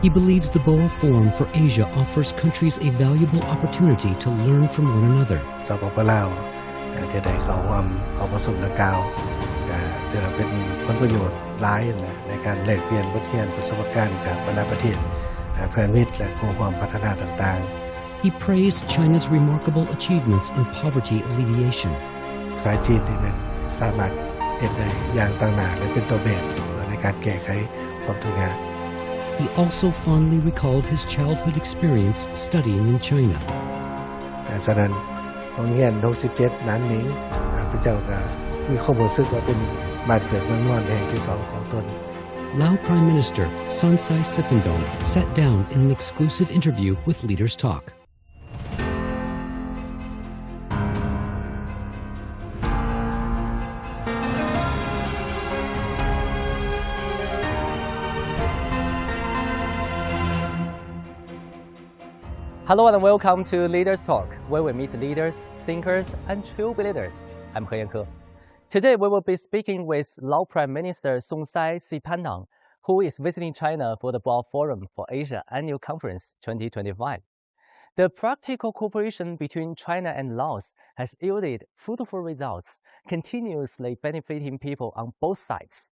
He believes the Boao Forum for Asia offers countries a valuable opportunity to learn from one another. ສປປ ລາວ ເອີ່ ທີ່ໄດ້ເຂົ້າຮ່ວມກອງປະຊຸມດັ່ງກ່າວ ກໍຖືວ່າເປັນຜົນປະໂຫຍດຫຼາຍນະ ໃນການແລກປ່ຽນບົດຮຽນປະສົບການຈາກບັນດາປະເທດ ເອີ່ ເພື່ອນມິດ ແລະ ຄູ່ຮ່ວມພັດທະນາຕ່າງໆ. He praised China's remarkable achievements in poverty alleviation. ຝ່າຍຈີນນີ້ແມ່ນສາມາດເຮັດໄດ້ຢ່າງຕັ້ງໜ້າ ແລະ ເປັນຕົວແບບໃນການແກ້ໄຂຄວາມທຸກຍາກ. He also fondly recalled his childhood experience studying in China. ສະນັ້ນ ໂຮງຮຽນຫົກສິບເຈັດ ໜານໜິງ ຂ້າພະເຈົ້າກໍມີຄວາມຮູ້ສຶກວ່າເປັນບ້ານເກີດເມືອງນອນແຫ່ງທີສອງຂອງຕົນ. Lao Prime Minister Sonexay Siphandone sat down in an exclusive interview with Leaders Talk. Hello and welcome to Leaders Talk, where we meet leaders, thinkers, and true leaders. I'm He Yanke. Today we will be speaking with Lao Prime Minister Sonexay Siphandone, who is visiting China for the Boao Forum for Asia Annual Conference twenty twenty-five. The practical cooperation between China and Laos has yielded fruitful results, continuously benefiting people on both sides.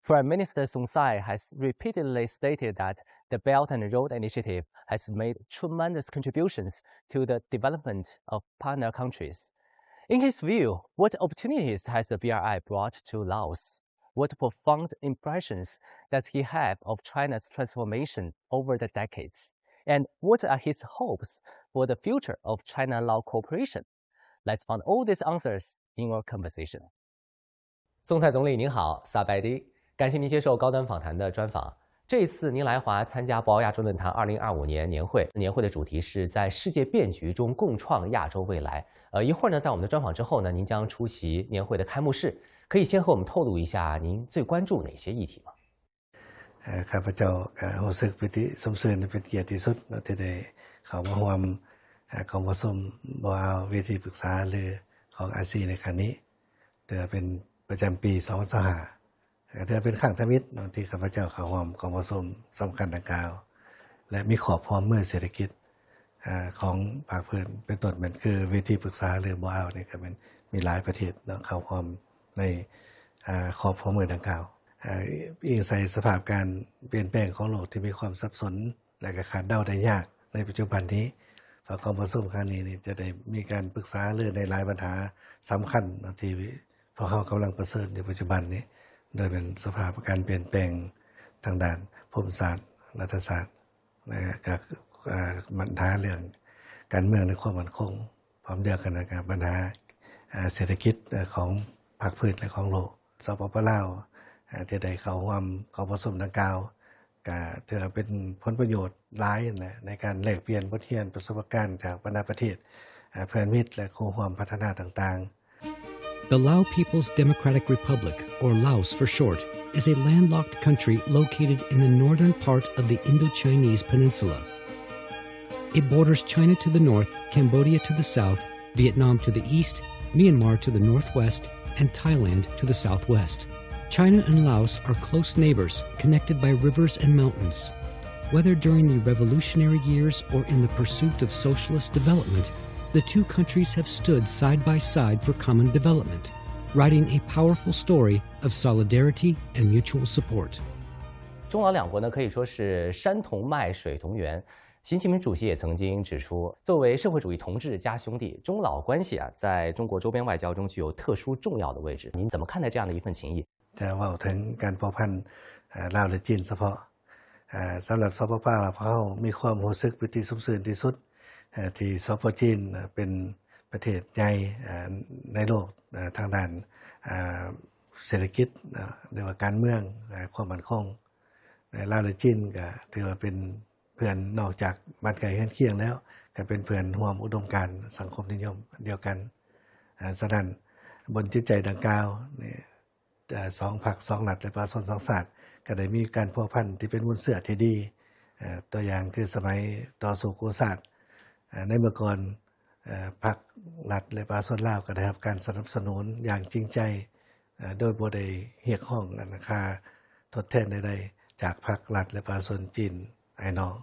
Prime Minister Sonexay has repeatedly stated that the Belt and Road Initiative has made tremendous contributions to the development of partner countries. In his view, what opportunities has the B R I brought to Laos? What profound impressions does he have of China's transformation over the decades? And what are his hopes for the future of China-Lao cooperation? Let's find all these answers in our conversation. 宋赛总理您好，สบายดี。感谢您接受高端访谈的专访。这一次您来华参加博鳌亚洲论坛二零二五年年会，年会的主题是在世界变局中共创亚洲未来。呃，一会儿呢，在我们的专访之后呢，您将出席年会的开幕式，可以先和我们透露一下您最关注哪些议题吗？ ເອີ່ ຂ້າພະເຈົ້າກໍຮູ້ສຶກປີຕິຊົມຊື່ນ ແລະ ເປັນກຽດທີ່ສຸດເນາະ ທີ່ໄດ້ເຂົ້າມາຮ່ວມ ເອີ່ ກອງປະຊຸມບໍ່ອາວ ເວທີປຶກສາຫາລືຂອງອາຊີໃນຄັ້ງນີ້ ຖືວ່າເປັນປະຈຳປີສອງພັນຊາວຫ້າ ກໍຖືວ່າເປັນຄັ້ງທຳອິດເນາະ ທີ່ຂ້າພະເຈົ້າເຂົ້າຮ່ວມກອງປະຊຸມສຳຄັນດັ່ງກ່າວ ແລະ ມີຂອບຮ່ວມມືເສດຖະກິດ ເອີ່ ຂອງພາກພື້ນ ເປັນຕົ້ນແມ່ນຄືເວທີປຶກສາຫາລືບໍ່ອາວນີ້ ກໍແມ່ນມີຫຼາຍປະເທດເນາະ ເຂົ້າຮ່ວມໃນ ເອີ່ ຂອບຮ່ວມມືດັ່ງກ່າວ. ເອີ່ ອີງໃສ່ສະພາບການປ່ຽນແປງຂອງໂລກທີ່ມີຄວາມສັບສົນ ແລະ ກໍຄາດເດົາໄດ້ຍາກໃນປັດຈຸບັນນີ້ ພາກອງປະຊຸມຄັ້ງນີ້ນີ້ຈະໄດ້ມີການປຶກສາຫາລືໃນຫຼາຍບັນຫາສຳຄັນເນາະ ທີ່ພວກເຮົາກຳລັງປະເຊີນຢູ່ປັດຈຸບັນນີ້ ໂດຍແມ່ນສະພາບການປ່ຽນແປງທາງດ້ານພູມສາດ, ລັດຖະສາດ ແລະ ກໍ ເອີ່ ບັນຫາເລື່ອງການເມືອງ ແລະ ຄວາມໝັ້ນຄົງ. ພ້ອມດຽວກັນນັ້ນກໍບັນຫາ ເອີ່ ເສດຖະກິດ ເອີ່ ຂອງພາກພື້ນ ແລະ ຂອງໂລກ. ສປປ ລາວ ເອີ່ ທີ່ໄດ້ເຂົ້າຮ່ວມກອງປະຊຸມດັ່ງກ່າວ ກໍຖືວ່າເປັນຜົນປະໂຫຍດຫຼາຍນະ ໃນການແລກປ່ຽນບົດຮຽນປະສົບການຈາກບັນດາປະເທດ ເອີ່ ເພື່ອນມິດ ແລະ ຄູ່ຮ່ວມພັດທະນາຕ່າງໆ. The Lao People's Democratic Republic, or Laos for short, is a landlocked country located in the northern part of the Indochinese Peninsula. It borders China to the north, Cambodia to the south, Vietnam to the east, Myanmar to the northwest, and Thailand to the southwest. China and Laos are close neighbors, connected by rivers and mountains. Whether during the revolutionary years or in the pursuit of socialist development, the two countries have stood side by side for common development, writing a powerful story of solidarity and mutual support. 中老两国呢，可以说是山同脉，水同源。习近平主席也曾经指出，作为社会主义同志加兄弟，中老关系啊，在中国周边外交中具有特殊重要的位置。您怎么看待这样的一份情谊？ ຈະເວົ້າເຖິງການພົວພັນ ເອີ່ ລາວ ແລະ ຈີນສະເພາະ ເອີ່ ສຳລັບ ສປປ ລາວ ພວກເຮົາມີຄວາມຮູ້ສຶກປີຕິຊົມຊື່ນທີ່ສຸດ ເອີ່ ທີ່ ສປ ຈີນ ເປັນປະເທດໃຫຍ່ ເອີ່ ໃນໂລກ ເອີ່ ທາງດ້ານ ເອີ່ ເສດຖະກິດເນາະ ຫຼືວ່າການເມືອງ ເອີ່ ຄວາມໝັ້ນຄົງ. ແລະ ລາວ ແລະ ຈີນກໍຖືວ່າເປັນເພື່ອນ ນອກຈາກບ້ານໃກ້ເຮືອນຄຽງແລ້ວ ກໍເປັນເພື່ອນຮ່ວມອຸດົມການສັງຄົມນິຍົມດຽວກັນ. ເອີ່ ສະນັ້ນ ບົນຈິດໃຈດັ່ງກ່າວນີ້ ເອີ່ ສອງພັກ ສອງລັດ ແລະ ປະຊາຊົນສອງຊາດ ກໍໄດ້ມີການພົວພັນທີ່ເປັນມູນເຊື້ອທີ່ດີ. ເອີ່ ຕົວຢ່າງຄືສະໄໝຕໍ່ສູ້ກູ້ຊາດ ເອີ່ ໃນເມື່ອກ່ອນ ເອີ່ ພັກລັດ ແລະ ປະຊາຊົນລາວ ກໍໄດ້ຮັບການສະໜັບສະໜູນຢ່າງຈິງໃຈ ເອີ່ ໂດຍບໍ່ໄດ້ຮຽກຮ້ອງ ອັນ ຄ່າທົດແທນໃດໆ ຈາກພັກລັດ ແລະ ປະຊາຊົນຈີນ ອ້າຍນ້ອງ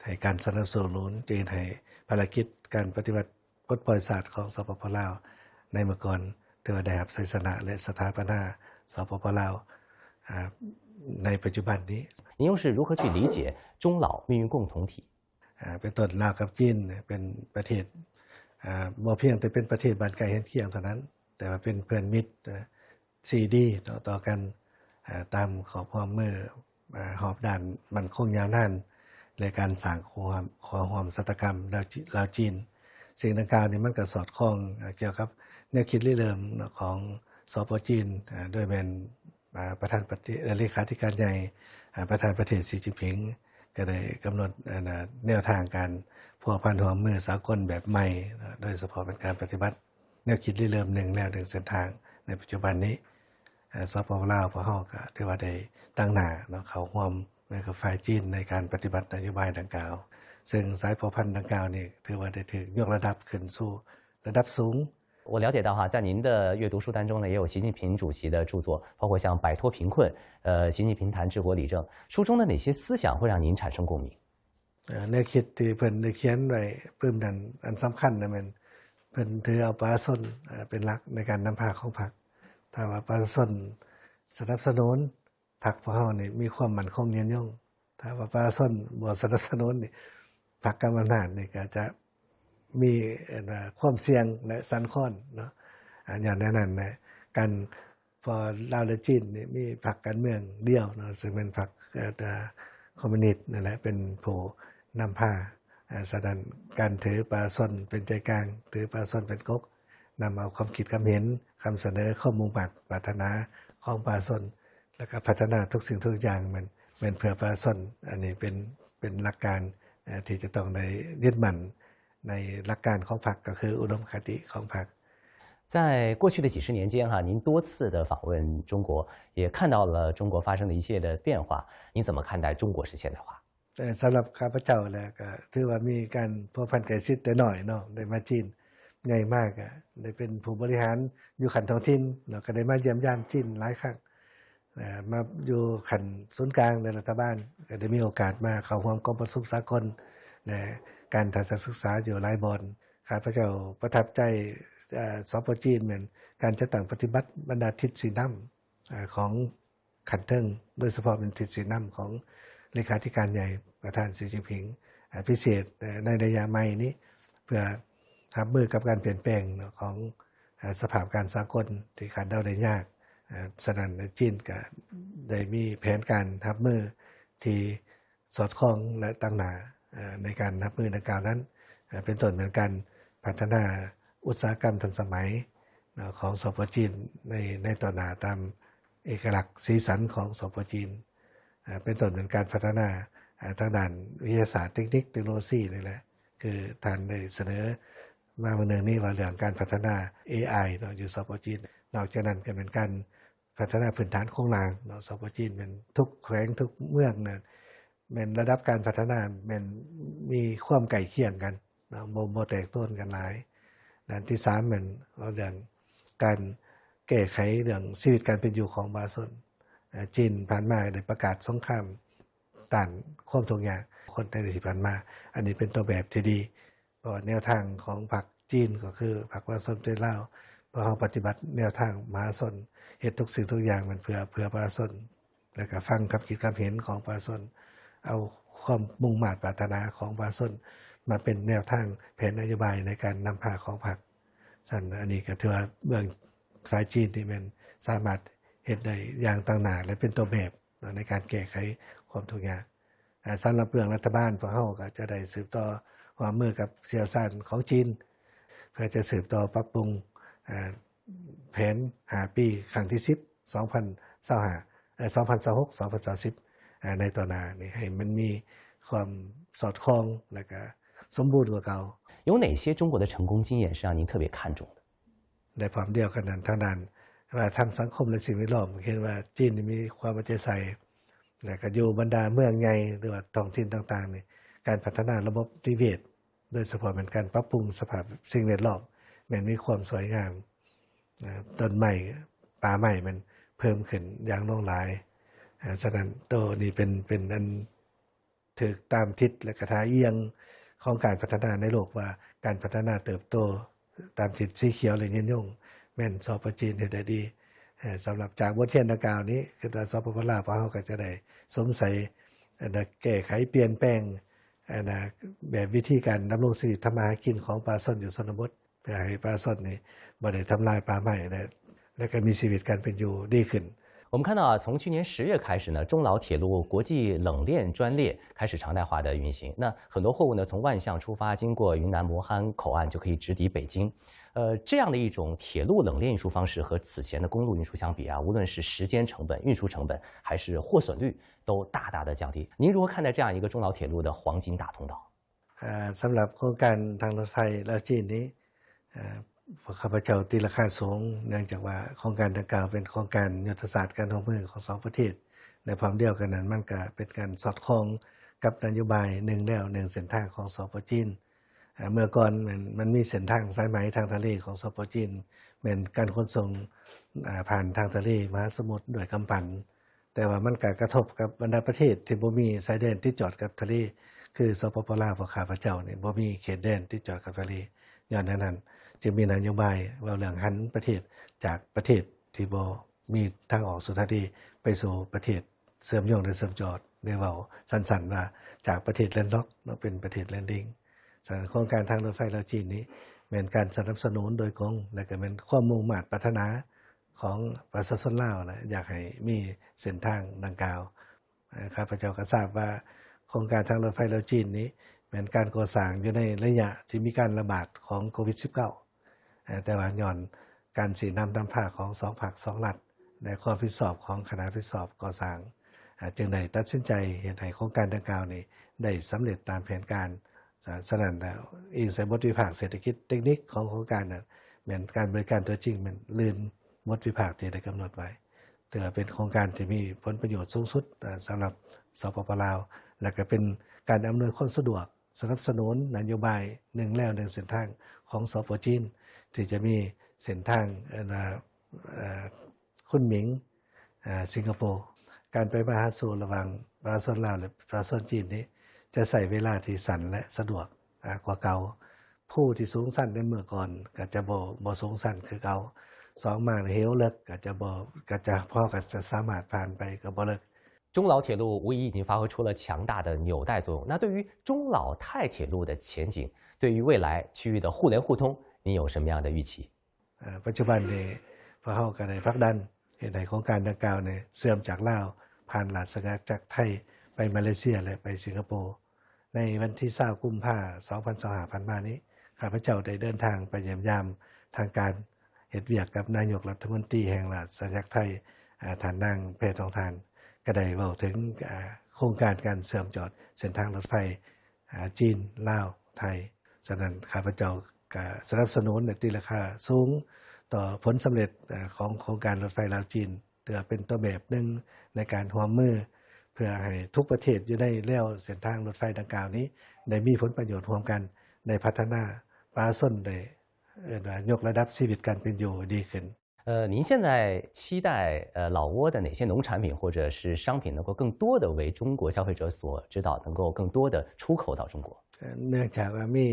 ໃຫ້ການສະໜັບສະໜູນ ຈຶ່ງເຮັດໃຫ້ພາລະກິດການປະຕິວັດປົດປ່ອຍຊາດຂອງ ສປປ ລາວ ໃນເມື່ອກ່ອນ ຖືວ່າໄດ້ຮັບໄຊຊະນະ ແລະ ສະຖາປະນາ ສປປ ລາວ ອາ ໃນປັດຈຸບັນນີ້. 您又是如何去理解中老命运共同体？ ອາ ເປັນຕົ້ນ ລາວກັບຈີນເປັນປະເທດ ອາ ບໍ່ພຽງແຕ່ເປັນປະເທດບ້ານໃກ້ເຮືອນຄຽງເທົ່ານັ້ນ, ແຕ່ວ່າເປັນເພື່ອນມິດ ອາ ທີ່ດີເນາະ ຕໍ່ກັນ ອາ ຕາມຂອບຮ່ວມມື ອາ ຮອບດ້ານໝັ້ນຄົງຍາວນານ ແລະ ການສ້າງຄູ່ຮ່ວມ ຄູ່ຮ່ວມຊະຕາກຳລາວຈີ-, ລາວຈີນ. ສິ່ງດັ່ງກ່າວນີ້ມັນກໍສອດຄ່ອງ ອາ ກ່ຽວກັບແນວຄິດລິເລີ່ມເນາະ ຂອງ ສປ ຈີນ ອາ ໂດຍແມ່ນ ອາ ປະທານປະເທດ ເອີ ເລຂາທິການໃຫຍ່ ອາ ປະທານປະເທດ ສີຈິ້ນຜິງ ກໍໄດ້ກຳນົດ ອັນ ແນວທາງການພົວພັນຮ່ວມມືສາກົນແບບໃໝ່ເນາະ ໂດຍສະເພາະເປັນການປະຕິບັດແນວຄິດລິເລີ່ມໜຶ່ງແລວໜຶ່ງເສັ້ນທາງໃນປັດຈຸບັນນີ້. ອາ ສປປ ລາວ ພວກເຮົາກໍຖືວ່າໄດ້ຕາງໜ້າເນາະ ເຂົ້າຮ່ວມມືກັບຝ່າຍຈີນໃນການປະຕິບັດນະໂຍບາຍດັ່ງກ່າວ, ເຊິ່ງສາຍພົວພັນດັ່ງກ່າວນີ້ ຖືວ່າໄດ້ຖືກຍົກລະດັບຂຶ້ນສູ່ລະດັບສູງ. 我了解到哈，在您的阅读书单中呢，也有习近平主席的著作，包括像《摆脱贫困》、呃，《习近平谈治国理政》，书中的哪些思想会让您产生共鸣？ ເອີ ແນວຄິດທີ່ເພິ່ນໄດ້ຂຽນໄວ້ປຶ້ມນັ້ນ ອັນສຳຄັນນະແມ່ນເພິ່ນຖືເອົາປະຊາຊົນ ເອີ ເປັນຫຼັກໃນການນຳພາຂອງພັກ. ຖ້າວ່າປະຊາຊົນສະໜັບສະໜູນ ພັກພວກເຮົານີ້ມີຄວາມໝັ້ນຄົງຍືນຍົງ. ຖ້າວ່າປະຊາຊົນບໍ່ສະໜັບສະໜູນນີ້ ພັກກຳອຳນາດນີ້ກໍຈະມີ ເອີ້ນວ່າ ຄວາມສ່ຽງ ແລະ ສັ່ນຄອນເນາະ. ອາ ຍ້ອນແນວນັ້ນນະ ການ ເພາະລາວ ແລະ ຈີນນີ້ມີພັກການເມືອງດຽວເນາະ ເຊິ່ງແມ່ນພັກ ເອີ ຄອມມູນິດນັ້ນແຫຼະ ເປັນຜູ້ນຳພາ. ອາ ສະນັ້ນ ການຖືປະຊາຊົນເປັນໃຈກາງ, ຖືປະຊາຊົນເປັນກົກ, ນຳເອົາຄວາມຄິດຄວາມເຫັນ, ຄຳສະເໜີ, ຄວາມມຸ່ງມາດປາດຖະໜາຂອງປະຊາຊົນ ແລ້ວກໍພັດທະນາທຸກສິ່ງທຸກຢ່າງແມ່ນ ແມ່ນເພື່ອປະຊາຊົນ. ອັນນີ້ເປັນ ເປັນຫຼັກການ ເອີ ທີ່ຈະຕ້ອງໄດ້ຍຶດໝັ້ນໃນຫຼັກການຂອງພັກ ກໍຄືອຸດົມຄະຕິຂອງພັກ. 在过去的几十年间哈，您多次的访问中国，也看到了中国发生的一系列的变化，您怎么看待中国式现代化？ ເອີ ສຳລັບຂ້າພະເຈົ້າແລ້ວ ກໍຖືວ່າມີການພົວພັນໃກ້ຊິດແຕ່ນ້ອຍເນາະ ໄດ້ມາຈີນໃຫຍ່ມາກະ ໄດ້ເປັນຜູ້ບໍລິຫານຢູ່ຂັ້ນທ້ອງຖິ່ນເນາະ ກໍໄດ້ມາຢ້ຽມຢາມຈີນຫຼາຍຄັ້ງ. ເອີ ມາຢູ່ຂັ້ນສູນກາງໃນລັດຖະບານ ກໍໄດ້ມີໂອກາດມາເຂົ້າຮ່ວມກອງປະຊຸມສາກົນ ແລະ ການທັດສະສຶກສາຢູ່ຫຼາຍບ່ອນ. ຂ້າພະເຈົ້າປະທັບໃຈ ເອີ ສປ ຈີນ ແມ່ນການຈັດຕັ້ງປະຕິບັດບັນດາທິດຊີ້ນຳ ເອີ ຂອງ ຂັ້ນເທິງ ໂດຍສະເພາະເປັນທິດຊີ້ນຳຂອງເລຂາທິການໃຫຍ່ ປະທານ ສີຈິ້ນຜິງ ອາ ພິເສດ ເອີ ໃນໄລຍະໃໝ່ນີ້ ເພື່ອຮັບມືກັບການປ່ຽນແປງເນາະ ຂອງ ອາ ສະພາບການສາກົນທີ່ຄາດເດົາໄດ້ຍາກ. ອາ ສະນັ້ນ ຈີນກະໄດ້ມີແຜນການຮັບມືທີ່ສອດຄ່ອງ ແລະ ຕັ້ງໜ້າ ອາ ໃນການຮັບມືດັ່ງກ່າວນັ້ນ ອາ ເປັນຕົ້ນແມ່ນການພັດທະນາອຸດສາຫະກຳທັນສະໄໝເນາະ ຂອງ ສປ ຈີນ ໃນ ໃນຕໍ່ໜ້າຕາມ ເອກະລັກສີສັນຂອງ ສປ ຈີນ ອາ ເປັນຕົ້ນເປັນການພັດທະນາ ອາ ທາງດ້ານວິທະຍາສາດ ເຕັກນິກ ເຕັກໂນໂລຊີນີ້ແຫຼະ ຄືທ່ານໄດ້ສະເໜີມາມື້ໜຶ່ງນີ້ວ່າເລື່ອງການພັດທະນາ ເອໄອ ເນາະ ຢູ່ ສປ ຈີນ. ນອກຈາກນັ້ນກໍແມ່ນການພັດທະນາພື້ນຖານໂຄງລ່າງເນາະ ສປ ຈີນແມ່ນທຸກແຂວງທຸກເມືອງນະ ແມ່ນລະດັບການພັດທະນາແມ່ນມີຄວາມໃກ້ຄຽງກັນ ເນາະ ບໍ່ ບໍ່ແຕກໂຕນກັນຫຼາຍ. ອັນທີສາມແມ່ນເວົ້າເລື່ອງການແກ້ໄຂເລື່ອງຊີວິດການເປັນຢູ່ຂອງປະຊາຊົນ. ເອີ ຈີນຜ່ານມາໄດ້ປະກາດສົງຄາມຕ້ານຄວາມທຸກຍາກຄົນໃນອະດີດທີ່ຜ່ານມາ. ອັນນີ້ເປັນຕົວແບບທີ່ດີ ເພາະວ່າແນວທາງຂອງພັກຈີນກໍຄືພັກປະຊາຊົນປະຕິວັດລາວ ພວກເຮົາປະຕິບັດແນວທາງມະຫາຊົນ ເຮັດທຸກສິ່ງທຸກຢ່າງແມ່ນເພື່ອ ເພື່ອປະຊາຊົນ. ແລ້ວກໍຟັງຄຳຄິດຄຳເຫັນຂອງປະຊາຊົນ ເອົາຄວາມມຸ່ງມາດປາດຖະໜາຂອງປະຊາຊົນມາເປັນແນວທາງແຜນນະໂຍບາຍໃນການນຳພາຂອງພັກ. ສະນັ້ນ ອັນນີ້ກໍຖືວ່າເບື້ອງຝ່າຍຈີນນີ້ແມ່ນສາມາດເຮັດໄດ້ຢ່າງຕັ້ງໜ້າ ແລະ ເປັນຕົວແບບເນາະ ໃນການແກ້ໄຂຄວາມທຸກຍາກ. ອາ ສຳລັບເລື່ອງລັດຖະບານ ພວກເຮົາກໍຈະໄດ້ສືບຕໍ່ຮ່ວມມືກັບຊ່ຽວຊານຂອງຈີນ ເພື່ອຈະສືບຕໍ່ປັບປຸງ ອາ ແຜນຫ້າປີຄັ້ງທີສິບ ສອງພັນຊາວຫ້າ ເອີ ສອງພັນຊາວຫົກ ສອງພັນຊາວສິບ ອາ ໃນຕໍ່ໜ້ານີ້ ໃຫ້ມັນມີຄວາມສອດຄ່ອງ ແລະ ກະສົມບູນກວ່າເກົ່າ. 有哪些中国的成功经验是让您特别看重的？ ແລະ ພ້ອມດຽວກັນນັ້ນ ທາງດ້ານວ່າທາງສັງຄົມ ແລະ ສິ່ງແວດລ້ອມ ເຫັນວ່າຈີນນີ້ມີຄວາມເອົາໃຈໃສ່ ແລະ ກະຢູ່ບັນດາເມືອງໃຫຍ່ ຫຼືວ່າທ້ອງຖິ່ນຕ່າງໆນີ້ ການພັດທະນາລະບົບນິເວດ ໂດຍສະເພາະແມ່ນການປັບປຸງສະພາບສິ່ງແວດລ້ອມ ແມ່ນມີຄວາມສວຍງາມ ອາ ຕົ້ນໄມ້ ປ່າໄມ້ແມ່ນເພີ່ມຂຶ້ນຢ່າງຫຼວງຫຼາຍ. ອາ ສະນັ້ນ ໂຕນີ້ເປັນ ເປັນອັນ ຖືກຕາມທິດ ແລະ ກະທ່າອ່ຽງຂອງການພັດທະນາໃນໂລກ ວ່າການພັດທະນາເຕີບໂຕຕາມທິດສີຂຽວ ແລະ ຍືນຍົງ ແມ່ນ ສປ ຈີນ ເຮັດໄດ້ດີ. ເອີ່ ສຳລັບຈາກບົດຮຽນດັ່ງກ່າວນີ້ ຄິດວ່າ ສປປ ລາວ ພວກເຮົາກໍຈະໄດ້ສົມໃສ່ ອັນນະ ແກ້ໄຂປ່ຽນແປງ ອັນນະ ແບບວິທີການດຳລົງຊີວິດທຳມາຫາກິນຂອງປະຊາຊົນຢູ່ຊົນນະບົດ ເພື່ອໃຫ້ປະຊາຊົນນີ້ບໍ່ໄດ້ທຳລາຍປ່າໄມ້ ແລະ ແລະ ກໍມີຊີວິດການເປັນຢູ່ດີຂຶ້ນ. 我们看到啊，从去年十月开始呢，中老铁路国际冷链专列开始常态化的运行。那很多货物呢，从万象出发，经过云南磨憨口岸，就可以直抵北京。呃，这样的一种铁路冷链运输方式和此前的公路运输相比啊，无论是时间成本、运输成本，还是货损率，都大大的降低。您如何看待这样一个中老铁路的黄金大通道？ ອ່າ ສຳລັບໂຄງການທາງລົດໄຟລາວຈີນນີ້ ເອີ່ ພວກຂ້າພະເຈົ້າຕີລາຄາສູງ ເນື່ອງຈາກວ່າໂຄງການດັ່ງກ່າວເປັນໂຄງການຍຸດທະສາດການຮ່ວມມືຂອງສອງປະເທດ ແລະ ພ້ອມດຽວກັນນັ້ນ ມັນກະເປັນການສອດຄ່ອງກັບນະໂຍບາຍໜຶ່ງແລວໜຶ່ງເສັ້ນທາງຂອງ ສປ ຈີນ. ເມື່ອກ່ອນມັນ ມັນມີເສັ້ນທາງສາຍໄໝທາງທະເລຂອງ ສປ ຈີນ ແມ່ນການຂົນສົ່ງ ອາ ຜ່ານທາງທະເລມະຫາສະໝຸດດ້ວຍກຳປັ່ນ. ແຕ່ວ່າມັນກະກະທົບກັບບັນດາປະເທດທີ່ບໍ່ມີຊາຍແດນຕິດຈອດກັບທະເລ ຄື ສປປ ລາວ ພວກຂ້າພະເຈົ້ານີ້ບໍ່ມີເຂດແດນຕິດຈອດກັບທະເລ. ຍ້ອນແນວນັ້ນ ຈຶ່ງມີນະໂຍບາຍເວົ້າເລື່ອງຫັນປະເທດ ຈາກປະເທດທີ່ບໍ່ມີທາງອອກສູ່ທະເລ ໄປສູ່ປະເທດເຊື່ອມໂຍງ ແລະ ເຊື່ອມຈອດ ຫຼື ເວົ້າສັ້ນໆວ່າ ຈາກປະເທດແລນລັອກເນາະ ເປັນປະເທດແລນດິງ. ສະນັ້ນ ໂຄງການທາງລົດໄຟລາວຈີນນີ້ ແມ່ນການສະໜັບສະໜູນໂດຍກົງ ແລະ ກໍແມ່ນຄວາມມຸ່ງມາດປາດຖະໜາ ຂອງປະຊາຊົນລາວນະ ຢາກໃຫ້ມີເສັ້ນທາງດັ່ງກ່າວ. ເອີ່ ຂ້າພະເຈົ້າກໍຊາບວ່າ ໂຄງການທາງລົດໄຟລາວຈີນນີ້ ແມ່ນການກໍ່ສ້າງຢູ່ໃນໄລຍະທີ່ມີການລະບາດຂອງໂຄວິດສິບເກົ້າ ເອີ່ ແຕ່ວ່າຍ້ອນການຊີ້ນຳນຳພາຂອງສອງພັກສອງລັດ ແລະ ຄວາມຮັບຜິດຊອບຂອງຄະນະຮັບຜິດຊອບກໍ່ສ້າງ ເອີ່ ຈຶ່ງໄດ້ຕັດສິນໃຈເຮັດໃຫ້ໂຄງການດັ່ງກ່າວນີ້ໄດ້ສຳເລັດຕາມແຜນການ. ສະ ສະນັ້ນແລ້ວ ອີງໃສ່ບົດວິພາກເສດຖະກິດເຕັກນິກຂອງໂຄງການນັ້ນ ແມ່ນການບໍລິການຕົວຈິງແມ່ນລື່ນບົດວິພາກທີ່ໄດ້ກຳນົດໄວ້ ຖືວ່າເປັນໂຄງການທີ່ມີຜົນປະໂຫຍດສູງສຸດ ເອີ່ ສຳລັບ ສປປ ລາວ ແລະ ກໍເປັນການອຳນວຍຄວາມສະດວກ ສະໜັບສະໜູນນະໂຍບາຍໜຶ່ງແລວໜຶ່ງເສັ້ນທາງຂອງ ສປ ຈີນ ທີ່ຈະມີເສັ້ນທາງ ເອີ່ ເອີ່ ຄຸນໝິງ ເອີ່ ສິງກະໂປ. ການໄປມາຫາສູ່ລະຫວ່າງປະຊາຊົນລາວ ແລະ ປະຊາຊົນຈີນນີ້ ຈະໃຊ້ເວລາທີ່ສັ້ນ ແລະ ສະດວກ ອາ ກວ່າເກົ່າ. ພູທີ່ສູງຊັນໃນເມື່ອກ່ອນກໍຈະບໍ່ ບໍ່ສູງຊັນຄືເກົ່າ. ສອງມາເຫວເລິກກໍຈະບໍ່ ກໍຈະ ເຮົາກໍຈະສາມາດຜ່ານໄປກໍບໍ່ເລິກ. 中老铁路无疑已经发挥出了强大的纽带作用。那对于中老泰铁路的前景，对于未来区域的互联互通，您有什么样的预期？ ເອີ່ ປັດຈຸບັນນີ້ ພວກເຮົາກໍໄດ້ຜັກດັນເຮັດໃຫ້ໂຄງການດັ່ງກ່າວນີ້ເຊື່ອມຈາກລາວ ຜ່ານລາຊະອານາຈັກໄທ ໄປມາເລເຊຍ ແລະ ໄປສິງກະໂປ. ໃນວັນທີຊາວ ກຸມພາ ສອງພັນຊາວຫ້າ ຜ່ານມານີ້ ຂ້າພະເຈົ້າໄດ້ເດີນທາງໄປຢ້ຽມຢາມທາງການ ເຮັດວຽກກັບນາຍົກລັດຖະມົນຕີແຫ່ງລາຊະອານາຈັກໄທ ອາ ທ່ານນາງ ແພທອງທານ ກໍໄດ້ເວົ້າເຖິງ ອາ ໂຄງການການເຊື່ອມຈອດເສັ້ນທາງລົດໄຟ ອາ ຈີນ ລາວ ໄທ. ສະນັ້ນ ຂ້າພະເຈົ້າກໍສະໜັບສະໜູນ ແລະ ຕີລາຄາສູງຕໍ່ຜົນສຳເລັດ ອາ ຂອງໂຄງການລົດໄຟລາວ-ຈີນ ເພື່ອເປັນຕົວແບບໜຶ່ງໃນການຮ່ວມມື ເພື່ອໃຫ້ທຸກປະເທດຢູ່ໃນແລວເສັ້ນທາງລົດໄຟດັ່ງກ່າວນີ້ ໄດ້ມີຜົນປະໂຫຍດຮ່ວມກັນ ໄດ້ພັດທະນາປະຊາຊົນ ໄດ້ ເອີ້ນວ່າຍົກລະດັບຊີວິດການເປັນຢູ່ໃຫ້ດີຂຶ້ນ. 呃，您现在期待，呃，老挝的哪些农产品或者是商品能够更多地为中国消费者所知道，能够更多地出口到中国？ ເນື່ອງຈາກວ່າມີ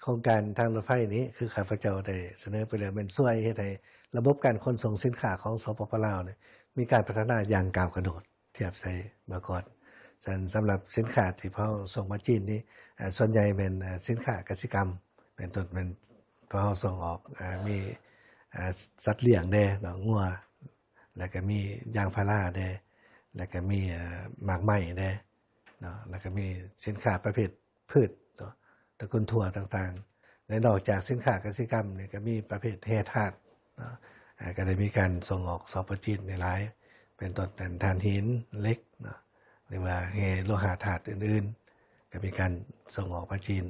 ໂຄງການທາງລົດໄຟນີ້ ຄືຂ້າພະເຈົ້າໄດ້ສະເໜີໄປແລ້ວ ແມ່ນຊ່ວຍເຮັດໃຫ້ລະບົບການຂົນສົ່ງສິນຄ້າຂອງ ສປປ ລາວ ນີ້ ມີການພັດທະນາຢ່າງກ້າວກະໂດດ ທຽບໃສ່ເມື່ອກ່ອນ. ສະນັ້ນ ສຳລັບສິນຄ້າທີ່ພວກເຮົາສົ່ງມາຈີນນີ້ ອາ ສ່ວນໃຫຍ່ແມ່ນ ອາ ສິນຄ້າກະສິກຳ ເປັນຕົ້ນແມ່ນພວກເຮົາສົ່ງອອກ ອາ ມີ ອາ ສັດລ້ຽງແດ່ເນາະ ງົວ ແລ້ວກະມີຢາງພາລາແດ່ ແລ້ວກະມີ ອາ ໝາກໄມ້ແດ່ເນາະ ແລ້ວກະມີສິນຄ້າປະເພດພືດເນາະ ຕະກຸນຖົ່ວຕ່າງໆ ແລະ ນອກຈາກສິນຄ້າກະສິກຳນີ້ ກະມີປະເພດແຮ່ທາດເນາະ ອາ ກະໄດ້ມີການສົ່ງອອກ ສປ ຈີນ ນີ້ຫຼາຍ ເປັນຕົ້ນແມ່ນຖ່ານຫີນ ເຫຼັກເນາະ ຫຼືວ່າແຮ່ໂລຫະທາດອື່ນໆ ກໍມີການສົ່ງອອກມາຈີນ.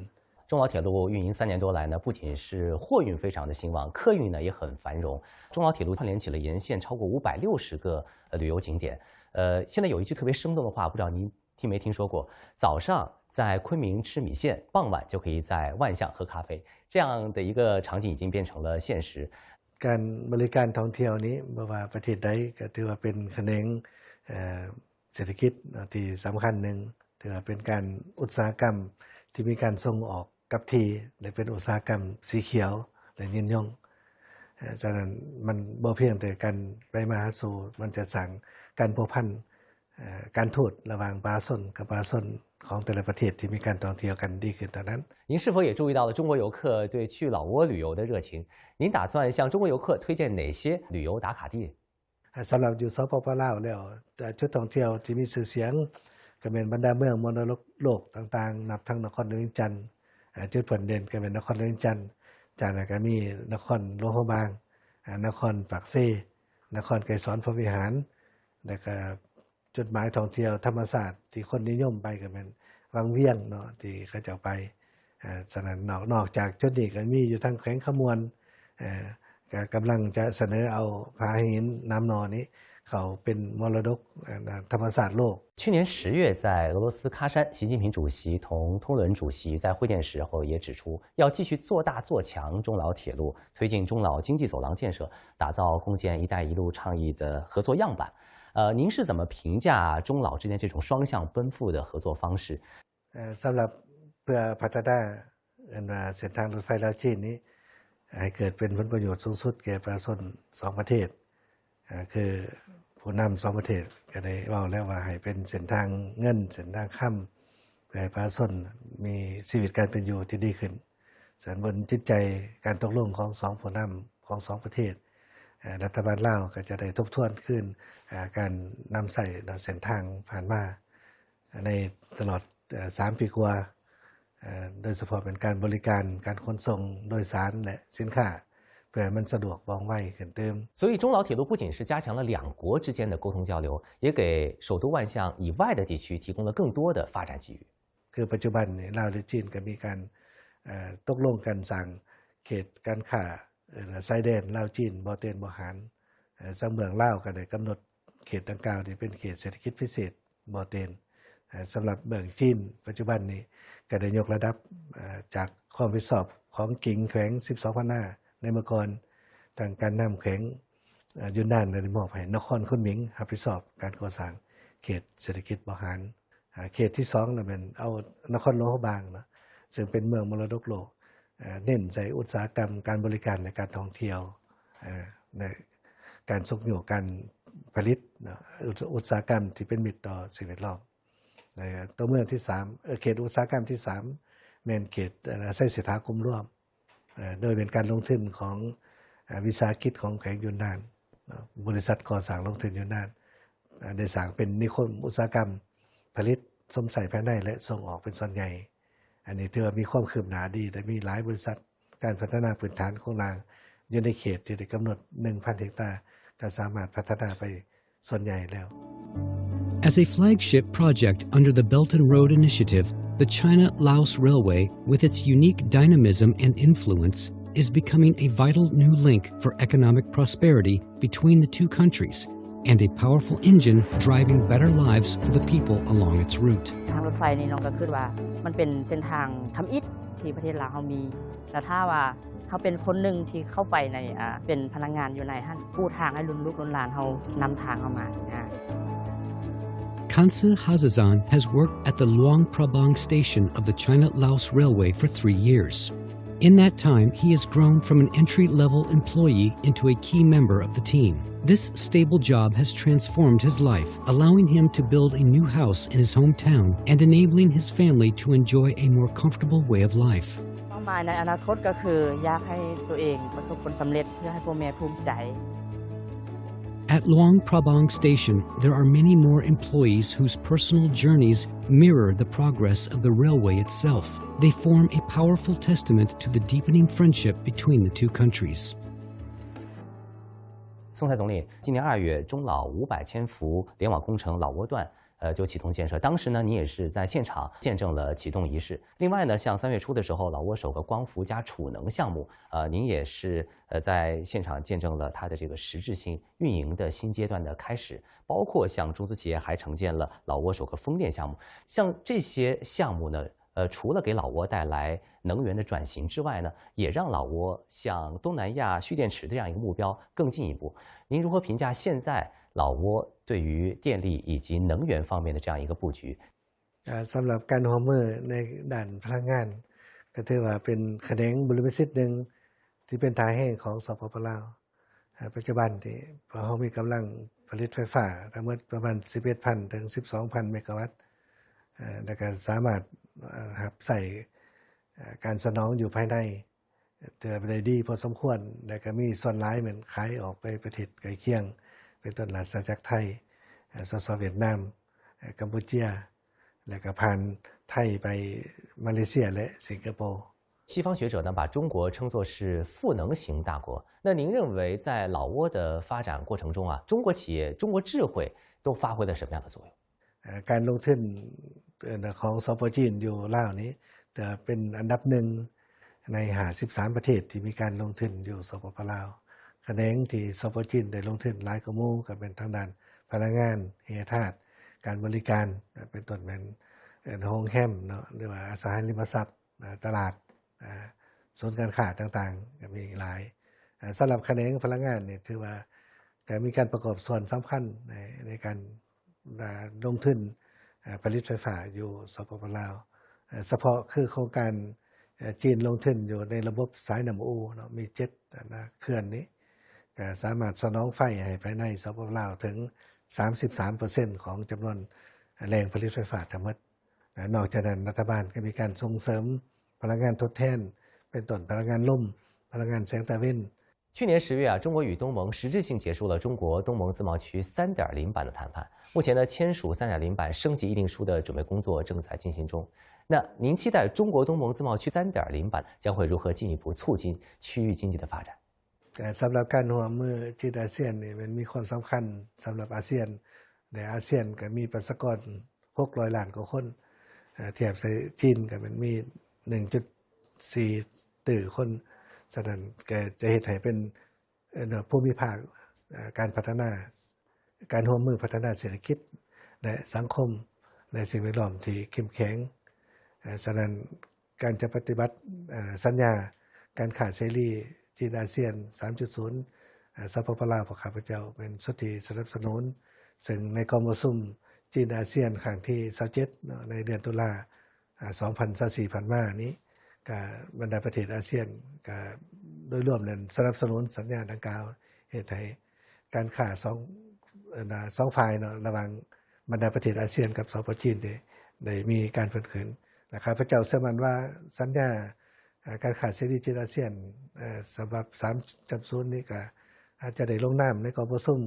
中老铁路运营三年多来呢，不仅是货运非常的兴旺，客运呢也很繁荣。中老铁路串联起了沿线超过五百六十个，呃，旅游景点。呃，现在有一句特别生动的话，不知道您听没听说过？早上在昆明吃米线，傍晚就可以在万象喝咖啡。这样的一个场景已经变成了现实。 ການບໍລິການທ່ອງທ່ຽວນີ້ ບໍ່ວ່າປະເທດໃດ ກໍຖືວ່າເປັນຂະແໜງ ເອີ່ ເສດຖະກິດເນາະ ທີ່ສຳຄັນໜຶ່ງ ຖືວ່າເປັນການອຸດສາຫະກຳທີ່ມີການສົ່ງອອກກັບທີ່ ແລະ ເປັນອຸດສາຫະກຳສີຂຽວ ແລະ ຍືນຍົງ. ເອີ ສະນັ້ນ ມັນບໍ່ພຽງແຕ່ການໄປມາຫາສູ່ ມັນຈະສ້າງການພົວພັນ ເອີ ການທູດລະຫວ່າງປະຊາຊົນກັບປະຊາຊົນຂອງແຕ່ລະປະເທດທີ່ມີການທ່ອງທ່ຽວກັນດີຂຶ້ນເທົ່ານັ້ນ. 您是否也注意到了中国游客对去老挝旅游的热情？您打算向中国游客推荐哪些旅游打卡地？ ສຳລັບຢູ່ ສປປ ລາວ ແລ້ວ ຈຸດທ່ອງທ່ຽວທີ່ມີຊື່ສຽງກໍແມ່ນບັນດາເມືອງມໍລະດົກໂລກຕ່າງໆ ນັບທັງນະຄອນຫຼວງວຽງຈັນ, ຈຸດເດັ່ນກໍແມ່ນນະຄອນຫຼວງວຽງຈັນ, ຈາກນັ້ນກໍມີນະຄອນຫຼວງພະບາງ, ນະຄອນປາກເຊ, ນະຄອນໄກສອນພົມວິຫານ ແລ້ວກໍ ຈຸດໝາຍທ່ອງທ່ຽວທຳມະຊາດທີ່ຄົນນິຍົມໄປກໍແມ່ນວັງວຽງເນາະ ທີ່ເຂົາເຈົ້າໄປ. ອາ ສະນັ້ນ ນອກ ນອກຈາກຈຸດນີ້ກໍມີຢູ່ທາງແຂວງຄຳມ່ວນ ເອີ ກໍກຳລັງຈະສະເໜີເອົາຜາຫີນນ້ຳໜໍ່ນີ້ເຂົ້າເປັນມໍລະດົກ ອາ ທຳມະຊາດໂລກ. 去年十月，在俄罗斯喀山，习近平主席同通伦主席在会见时候也指出，要继续做大做强中老铁路，推进中老经济走廊建设，打造共建“一带一路”倡议的合作样板。 เอ่อ 您是怎么评价中老之间这种双向奔赴的合作方式？ ເອີ ສຳລັບເພື່ອພັດທະນາ ເອີ້ນວ່າເສັ້ນທາງລົດໄຟລາວຈີນນີ້ ໃຫ້ເກີດເປັນຜົນປະໂຫຍດສູງສຸດແກ່ປະຊາຊົນສອງປະເທດ ເອີ ຄືຜູ້ນຳສອງປະເທດກໍໄດ້ເວົ້າແລ້ວວ່າໃຫ້ເປັນເສັ້ນທາງເງິນ ເສັ້ນທາງຄຳ ເພື່ອໃຫ້ປະຊາຊົນມີຊີວິດການເປັນຢູ່ທີ່ດີຂຶ້ນ. ສະນັ້ນ ບົນຈິດໃຈການຕົກລົງຂອງສອງຜູ້ນຳຂອງສອງປະເທດ ເອີ ລັດຖະບານລາວກໍຈະໄດ້ທົບທວນຄືນ ເອີ ການນຳໃຊ້ເສັ້ນທາງຜ່ານມາໃນຕະຫຼອດ ເອີ ສາມປີກວ່າ ເອີ ໂດຍສະເພາະເປັນການບໍລິການການຂົນສົ່ງໂດຍສານ ແລະ ສິນຄ້າ ເພື່ອໃຫ້ມັນສະດວກວ່ອງໄວຂຶ້ນຕື່ມ. 所以中老铁路不仅是加强了两国之间的沟通交流，也给首都万象以外的地区提供了更多的发展机遇。 ຄືປັດຈຸບັນນີ້ ລາວ ແລະ ຈີນກໍມີການ ເອີ ຕົກລົງກັນສ້າງເຂດການຄ້າ ເອີ ຊາຍແດນລາວ-ຈີນ ບໍ່ເຕັນບໍ່ຫານ ເອີ ຊາງເມືອງລາວກໍໄດ້ກຳນົດເຂດດັ່ງກ່າວນີ້ເປັນເຂດເສດຖະກິດພິເສດບໍ່ເຕັນ. ເອີ ສຳລັບເມືອງຈີນປັດຈຸບັນນີ້ກໍໄດ້ຍົກລະດັບ ເອີ ຈາກຄວາມຮັບຜິດຊອບຂອງກິງແຂວງສິບສອງພັນນາໃນເມື່ອກ່ອນ ທາງການນຳແຂວງ ເອີ ຢຸນນານໄດ້ມອບໃຫ້ນະຄອນຄຸນໝິງຮັບຜິດຊອບການກໍ່ສ້າງເຂດເສດຖະກິດບໍ່ຫານ. ອາ ເຂດທີສອງນະແມ່ນເອົານະຄອນຫຼວງພະບາງເນາະ ເຊິ່ງເປັນເມືອງມໍລະດົກໂລກ ອາ ເນັ້ນໃສ່ອຸດສາຫະກຳການບໍລິການ ແລະ ການທ່ອງທ່ຽວ ອາ ໃນການຊຸກຍູ້ການຜະລິດເນາະ ອຸດ ອຸດສາຫະກຳທີ່ເປັນມິດຕໍ່ສິ່ງແວດລ້ອມ. ແລະ ຕົວເມືອງທີສາມ ເອີ ເຂດອຸດສາຫະກຳທີສາມ ແມ່ນເຂດ ອາ ໄຊເສດຖາກົມລວມ ເອີ ໂດຍເປັນການລົງທຶນຂອງ ເອີ ວິສາຫະກິດຂອງແຂວງຢຸນນານເນາະ ບໍລິສັດກໍ່ສ້າງລົງທຶນຢຸນນານ ເອີ ໄດ້ສ້າງເປັນນິຄົມອຸດສາຫະກຳຜະລິດຊົມໃຊ້ພາຍໃນ ແລະ ສົ່ງອອກເປັນສ່ວນໃຫຍ່. ອັນນີ້ຖືວ່າມີຄວາມຄືບໜ້າດີ ແລະ ມີຫຼາຍບໍລິສັດການພັດທະນາພື້ນຖານໂຄງລ່າງຢູ່ໃນເຂດທີ່ໄດ້ກຳນົດໜຶ່ງພັນເຮັກຕາ ກໍສາມາດພັດທະນາໄປ ສ່ວນໃຫຍ່ແລ້ວ. As a flagship project under the Belt and Road Initiative, the China-Laos Railway, with its unique dynamism and influence, is becoming a vital new link for economic prosperity between the two countries and a powerful engine driving better lives for the people along its route. ທາງລົດໄຟນີ້ນ້ອງກໍຄິດວ່າມັນເປັນເສັ້ນທາງທຳອິດທີ່ປະເທດລາວເຮົາມີ ແລ້ວຖ້າວ່າ ເຮົາເປັນຄົນໜຶ່ງທີ່ເຂົ້າໄປໃນ ອາ ເປັນພະນັກງານຢູ່ໃນຫັ້ນ ປູທາງໃຫ້ລຸນລູກລຸນຫຼານເຮົານຳທາງເຮົາມາຊີ້ນະ. Khansa Hazazan has worked at the Luang Prabang station of the China-Laos Railway for three years. In that time, he has grown from an entry-level employee into a key member of the team. This stable job has transformed his life, allowing him to build a new house in his hometown and enabling his family to enjoy a more comfortable way of life. ເປົ້າໝາຍໃນອະນາຄົດກໍຄືຢາກໃຫ້ຕົວເອງປະສົບຜົນສຳເລັດ ເພື່ອໃຫ້ພໍ່ແມ່ພູມໃຈ. At Luang Prabang Station, there are many more employees whose personal journeys mirror the progress of the railway itself. They form a powerful testament to the deepening friendship between the two countries. 宋太总理，今年二月，中老五百千伏联网工程老挝段 呃，就启动建设。当时呢，你也是在现场见证了启动仪式。另外呢，像三月初的时候，老挝首个光伏加储能项目，呃，您也是，呃，在现场见证了它的这个实质性运营的新阶段的开始。包括像中资企业还承建了老挝首个风电项目。像这些项目呢，呃，除了给老挝带来能源的转型之外呢，也让老挝向东南亚蓄电池的这样一个目标更进一步。您如何评价现在老挝对于电力以及能源方面的这样一个布局？ ອ່າ ສຳລັບການຮ່ວມມືໃນດ້ານພະລັງງານ ກໍຖືວ່າເປັນຂະແໜງບຸລິມະສິດໜຶ່ງທີ່ເປັນທ່າແຮງຂອງ ສປປ ລາວ. ອ່າ ປັດຈຸບັນນີ້ພວກເຮົາມີກຳລັງຜະລິດໄຟຟ້າທັງໝົດປະມານສິບເອັດພັນເຖິງສິບສອງພັນເມກາວັດ ແລະ ກໍສາມາດ ເອີ່ ຮັບໃຊ້ ເອີ່ ການສະໜອງຢູ່ພາຍໃນ ຖືວ່າໄດ້ດີພໍສົມຄວນ ແລະ ກໍມີສ່ວນຫຼາຍແມ່ນຂາຍອອກໄປປະເທດໃກ້ຄຽງ ເປັນຕົ້ນລາຊະອານາຈັກໄທ, ສສ ຫວຽດນາມ, ກຳປູເຈຍ ແລະ ກໍຜ່ານໄທໄປມາເລເຊຍ ແລະ ສິງກະໂປ. 西方学者呢，把中国称作是赋能型大国。那您认为在老挝的发展过程中啊，中国企业、中国智慧都发挥了什么样的作用？ ການລົງທຶນຂອງ ສປ ຈີນ ຢູ່ລາວນີ້ ຈະເປັນອັນດັບໜຶ່ງໃນຫ້າສິບສາມປະເທດທີ່ມີການລົງທຶນຢູ່ ສປປ ລາວ. ຂະແໜງທີ່ ສປ ຈີນ ໄດ້ລົງທຶນຫຼາຍກວ່າໝູ່ ກໍແມ່ນທາງດ້ານພະລັງງານ, ແຮ່ທາດ, ການບໍລິການ ເປັນຕົ້ນແມ່ນໂຮງແຮມເນາະ ຫຼືວ່າອະສັງຫາລິມະຊັບ, ຕະຫຼາດ, ສູນການຄ້າຕ່າງໆ ກໍມີຫຼາຍ. ສຳລັບຂະແໜງພະລັງງານນີ້ ຖືວ່າກໍມີການປະກອບສ່ວນສຳຄັນໃນ ໃນການ ອ່າ ລົງທຶນ ອ່າ ຜະລິດໄຟຟ້າຢູ່ ສປປ ລາວ. ເອີ່ ສະເພາະຄືໂຄງການ ເອີ່ ຈີນລົງທຶນຢູ່ໃນລະບົບສາຍນ້ຳອູເນາະ ມີເຈັດ ອັນນະ ເຂື່ອນນີ້ ກໍສາມາດສະໜອງໄຟໃຫ້ພາຍໃນ ສປປ ລາວ ເຖິງສາມສິບສາມເປີເຊັນຂອງຈຳນວນແຫຼ່ງຜະລິດໄຟຟ້າທັງໝົດ. ນອກຈາກນັ້ນ ລັດຖະບານກໍມີການສົ່ງເສີມພະລັງງານທົດແທນ ເປັນຕົ້ນພະລັງງານລົມ, ພະລັງງານແສງຕາເວັນ. 去年十月啊，中国与东盟实质性结束了中国东盟自贸区三点零版的谈判。目前呢，签署三点零版升级议定书的准备工作正在进行中。那您期待中国东盟自贸区三点零版将会如何进一步促进区域经济的发展？ ສຳລັບການຮ່ວມມືຈີນອາຊຽນນີ້ ມັນມີຄວາມສຳຄັນສຳລັບອາຊຽນ ແລະ ອາຊຽນກໍມີປະຊາກອນ ຫົກຮ້ອຍລ້ານກວ່າຄົນ, ທຽບໃສ່ຈີນກໍແມ່ນມີໜຶ່ງຈຸດສີ່ຕື້ຄົນ. ສະນັ້ນກໍຈະເຮັດໃຫ້ເປັນ ເອີ່ ພູມິພາກ ເອີ່ ການພັດທະນາ, ການຮ່ວມມືພັດທະນາເສດຖະກິດ ແລະ ສັງຄົມ ແລະ ສິ່ງແວດລ້ອມທີ່ເຂັ້ມແຂງ. ສະນັ້ນ ການຈະປະຕິບັດ ເອີ່ ສັນຍາການຄ້າເສລີຈີນອາຊຽນສາມຈຸດສູນ ເອີ່ ສປປ ລາວ ພວກຂ້າພະເຈົ້າແມ່ນສຸດທີ່ສະໜັບສະໜູນ, ເຊິ່ງໃນກອງປະຊຸມຈີນອາຊຽນຄັ້ງທີຊາວເຈັດເນາະ ໃນເດືອນຕຸລາ ອາ ສອງພັນຊາວສີ່ຜ່ານມານີ້ ກະບັນດາປະເທດອາຊຽນ ກະໂດຍລວມນັ້ນສະໜັບສະໜູນສັນຍາດັ່ງກ່າວ ເຮັດໃຫ້ການຄ້າສອງ ເອີ່ນວ່າ ສອງຝ່າຍເນາະ ລະຫວ່າງບັນດາປະເທດອາຊຽນກັບ ສປ ຈີນ ໄດ້ ໄດ້ມີການເພີ່ມຂຶ້ນ. ແລະ ຂ້າພະເຈົ້າເຊື່ອໝັ້ນວ່າ ສັນຍາ ອາ ການຄ້າເສລີຈີນອາຊຽນ ເອີ່ ສະບັບສາມຈຸດສູນນີ້ ກະອາດຈະໄດ້ລົງນາມໃນກອງປະຊຸມ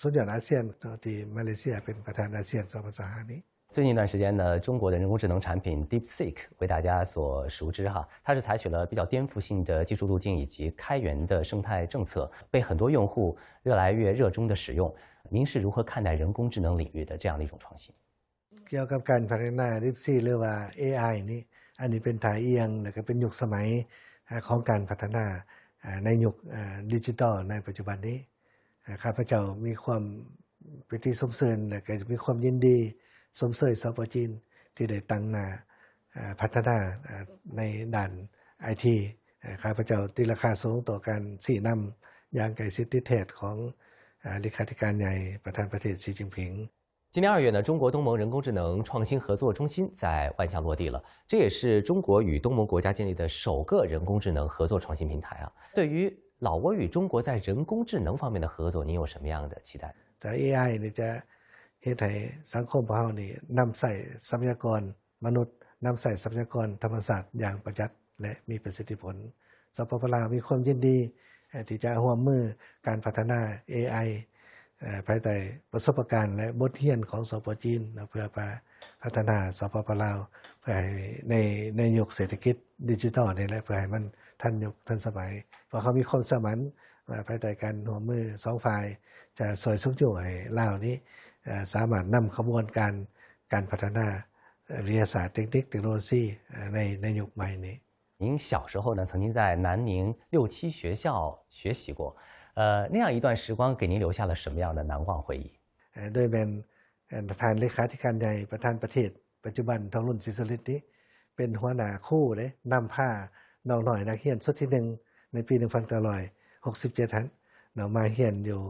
ສຸດຍອດອາຊຽນເນາະ ທີ່ມາເລເຊຍເປັນປະທານອາຊຽນສອງພັນຊາວຫ້ານີ້. 最近一段时间呢，中国的人工智能产品 DeepSeek 为大家所熟知哈，它是采取了比较颠覆性的技术路径以及开源的生态政策，被很多用户越来越热衷的使用。您是如何看待人工智能领域的这样的一种创新？ ກ່ຽວກັບການພັດທະນາ DeepSeek ຫຼືວ່າ ເອໄອ ນີ້ ອັນນີ້ເປັນທ່າອ່ຽງ ແລະ ກໍເປັນຍຸກສະໄໝ ອາ ຂອງການພັດທະນາ ອາ ໃນຍຸກ ອາ ດິຈິຕອນໃນປັດຈຸບັນນີ້. ອາ ຂ້າພະເຈົ້າມີຄວາມປີຕິຊົມຊື່ນ ແລະ ກໍມີຄວາມຍິນດີຊົມເຊີຍ ສປ ຈີນ ທີ່ໄດ້ຕັ້ງໜ້າ ອາ ພັດທະນາ ອາ ໃນດ້ານໄອທີ. ອາ ຂ້າພະເຈົ້າຕີລາຄາສູງຕໍ່ການຊີ້ນຳຢ່າງໃກ້ຊິດຕິດແທດຂອງ ອາ ເລຂາທິການໃຫຍ່ ປະທານປະເທດ ສີຈິ້ນຜິງ. 今年二月呢，中国东盟人工智能创新合作中心在万象落地了，这也是中国与东盟国家建立的首个人工智能合作创新平台啊。对于老挝与中国在人工智能方面的合作，您有什么样的期待？ ແຕ່ ເອໄອ ນີ້ຈະເຮັດໃຫ້ສັງຄົມຂອງເຮົານີ້ນຳໃຊ້ຊັບພະຍາກອນມະນຸດ, ນຳໃຊ້ຊັບພະຍາກອນທຳມະຊາດຢ່າງປະຢັດ ແລະ ມີປະສິດທິຜົນ. ສປປ ລາວ ມີຄວາມຍິນດີ ເອີ່ ທີ່ຈະຮ່ວມມືການພັດທະນາ ເອໄອ ເອີ່ ພາຍໃຕ້ປະສົບປະການ ແລະ ບົດຮຽນຂອງ ສປ ຈີນ ເນາະ ເພື່ອປະ ພັດທະນາ ສປປ ລາວ ເພື່ອໃຫ້ໃນ ໃນຍຸກເສດຖະກິດດິຈິຕອນນີ້ແຫຼະ ເພື່ອໃຫ້ມັນທັນຍຸກທັນສະໄໝ. ເພາະເຮົາມີຄວາມເຊື່ອໝັ້ນວ່າ ພາຍໃຕ້ການຮ່ວມມືສອງຝ່າຍ ຈະຊ່ວຍຊຸກຍູ້ໃຫ້ລາວນີ້ ເອີ່ ສາມາດນຳຂະບວນການ ການພັດທະນາ ເອີ່ ວິທະຍາສາດ ເຕັກນິກ ເຕັກໂນໂລຊີ ເອີ່ ໃນ ໃນຍຸກໃໝ່ນີ້. 您小时候呢，曾经在南宁六七学校学习过，呃，那样一段时光给您留下了什么样的难忘回忆？ ເອີ່ ໂດຍແມ່ນ ເອີ່ ທ່ານເລຂາທິການໃຫຍ່ ປະທານປະເທດປັດຈຸບັນ ທອງລຸນ ສີສຸລິດ ນີ້ ເປັນຫົວໜ້າຄູເດ້ ນຳພານ້ອງນ້ອຍນັກຮຽນຊຸດທີໜຶ່ງ ໃນປີໜຶ່ງພັນເກົ້າຮ້ອຍຫົກສິບເຈັດຫັ້ນເນາະ ມາຮຽນຢູ່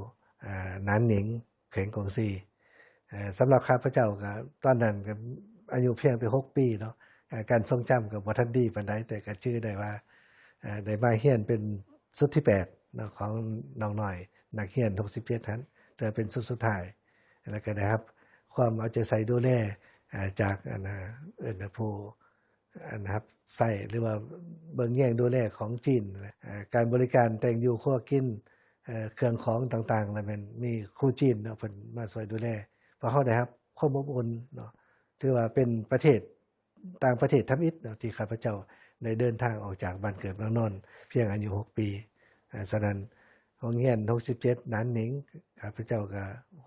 ອາ ນານໜິງ ແຂວງກວາງຊີ. ເອີ່ ສຳລັບຂ້າພະເຈົ້າກໍຕອນນັ້ນກໍ ອາຍຸພຽງແຕ່ຫົກປີເນາະ ເອີ່ ການຊົງຈຳກໍບໍ່ທັນດີປານໃດ ແຕ່ກໍຈື່ໄດ້ວ່າ ເອີ່ ໄດ້ມາຮຽນເປັນຊຸດທີແປດເນາະ ຂອງນ້ອງນ້ອຍນັກຮຽນຫົກສິບເຈັດຫັ້ນ ແຕ່ເປັນຊຸດສຸດທ້າຍ ແລ້ວກໍໄດ້ຮັບຄວາມເອົາໃຈໃສ່ດູແລ ເອີ່ ຈາກ ອັນ ເອີ້ນວ່າຜູ້ ອັນຮັບໃຊ້ ຫຼືວ່າເບິ່ງແຍງດູແລຂອງຈີນ ເອີ່ ການບໍລິການແຕ່ງຢູ່ຄົວກິນ ເອີ່ ເຄື່ອງຂອງຕ່າງໆ ລະແມ່ນມີຄູຈີນເນາະ ເພິ່ນມາຊ່ວຍດູແລ ພວກເຮົາໄດ້ຮັບຄວາມອົບອຸ່ນເນາະ ຖືວ່າເປັນປະເທດ ຕ່າງປະເທດທຳອິດເນາະ ທີ່ຂ້າພະເຈົ້າໄດ້ເດີນທາງອອກຈາກບ້ານເກີດເມືອງນອນ ພຽງອາຍຸຫົກປີ. ເອີ່ ສະນັ້ນ ໂຮງຮຽນຫົກສິບເຈັດ ນານໜິງ ຂ້າພະເຈົ້າກໍ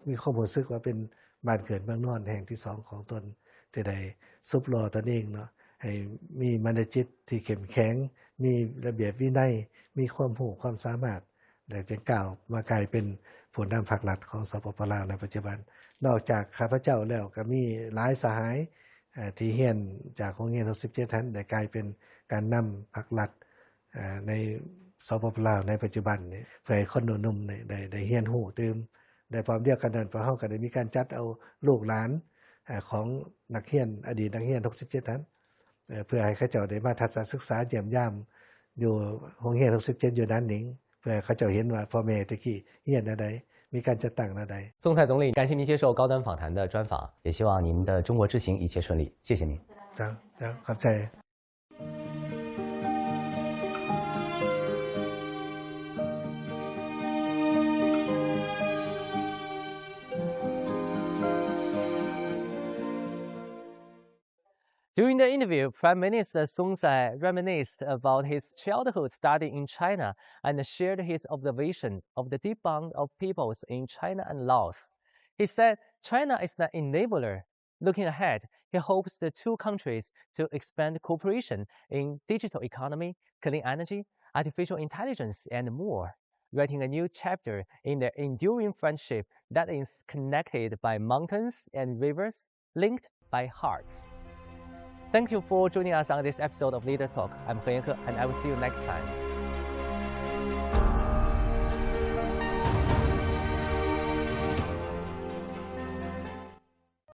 ມີຄວາມຮູ້ສຶກວ່າເປັນບ້ານເກີດເມືອງນອນແຫ່ງທີສອງຂອງຕົນ ທີ່ໄດ້ສຸບຫຼໍ່ຕົນເອງເນາະ ໃຫ້ມີມານະຈິດທີ່ເຂັ້ມແຂງ ມີລະບຽບວິໄນ ມີຄວາມຮູ້ຄວາມສາມາດ ແລະ ຈຶ່ງກ້າວມາກາຍເປັນຜູ້ນຳພັກລັດຂອງ ສປປ ລາວ ໃນປັດຈຸບັນ. ນອກຈາກຂ້າພະເຈົ້າແລ້ວ ກໍມີຫຼາຍສະຫາຍ ເອີ່ ທີ່ຮຽນຈາກໂຮງຮຽນຫົກສິບເຈັດຫັ້ນ ໄດ້ກາຍເປັນການນຳພັກລັດ ເອີ່ ໃນ ສປປ ລາວ ໃນປັດຈຸບັນນີ້ ເພື່ອໃຫ້ຄົນໜຸ່ມໆນີ້ໄດ້ ໄດ້ຮຽນຮູ້ຕື່ມ ແລະ ພ້ອມດຽວກັນນັ້ນ ພວກເຮົາກໍໄດ້ມີການຈັດເອົາລູກຫຼານ ເອີ່ ຂອງນັກຮຽນ ອະດີດນັກຮຽນຫົກສິບເຈັດຫັ້ນ ເອີ່ ເພື່ອໃຫ້ເຂົາເຈົ້າໄດ້ມາທັດສະສຶກສາ ຢ້ຽມຢາມຢູ່ໂຮງຮຽນຫົກສິບເຈັດ ຢູ່ນານໜິງ ເພື່ອໃຫ້ເຂົາເຈົ້າເຫັນວ່າພໍ່ແມ່ແຕ່ກີ້ຮຽນແນວໃດ ມີການຈັດຕັ້ງແນວໃດ. 宋赛总理，感谢您接受高端访谈的专访，也希望您的中国之行一切顺利。谢谢您。 ເຈົ້າ ເຈົ້າ ຂອບໃຈ. During the interview, Prime Minister Son Xai reminisced about his childhood study in China and shared his observation of the deep bond of peoples in China and Laos. He said China is an enabler. Looking ahead, he hopes the two countries to expand cooperation in digital economy, clean energy, artificial intelligence, and more, writing a new chapter in their enduring friendship that is connected by mountains and rivers, linked by hearts. Thank you for joining us on this episode of Leaders Talk. I'm He Yanke, and I will see you next time.